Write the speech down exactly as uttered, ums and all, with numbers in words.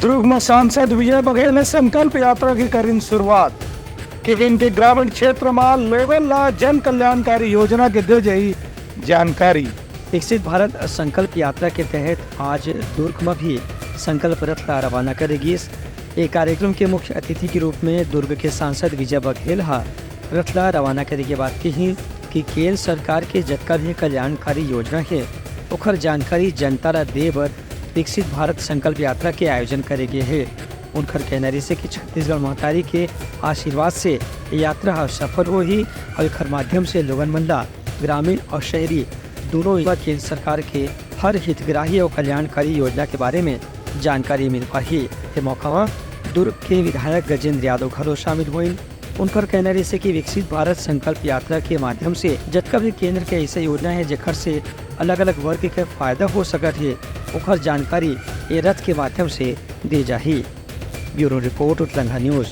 दुर्ग म सांसद विजय बघेल ने संकल्प यात्रा के करिन शुरुआत। किविन के ग्रामीण क्षेत्र म लोगन ला जन कल्याणकारी योजना के दे जाही जानकारी। विकसित भारत संकल्प यात्रा के तहत आज दुर्ग म भी संकल्प रथ ला रवाना करे गिस। ए कार्यक्रम के मुख्य अतिथि के रूप में दुर्ग के सांसद विजय बघेल ह रथ ला रवाना करे के बाद कही कि केंद्र सरकार के जतका भी कल्याणकारी योजना हे, ओखर जानकारी जनता ला दे बर विकसित भारत संकल्प यात्रा के आयोजन करे गे हे। उनकर कहना रहिसे कि छत्तीसगढ़ महतारी के आशीर्वाद से ये यात्रा ह सफल होही और एखर माध्यम से लोगन मन ला ग्रामीण और शहरी दोनों युवा केंद्र सरकार के हर हितग्राही और कल्याणकारी योजना के बारे में जानकारी मिल पाही। ये मौका म दुर्ग के विधायक गजेंद्र यादव घलो शामिल होइन। उनकर कहना रहिसे कि विकसित भारत संकल्प यात्रा के माध्यम से जतका भी केंद्र के ऐसे योजना है जेखर से अलग-अलग वर्ग के फायदा हो सकत हे, ओखर जानकारी ये रथ के माध्यम से दे जाही। Bureau report, Utlangha news.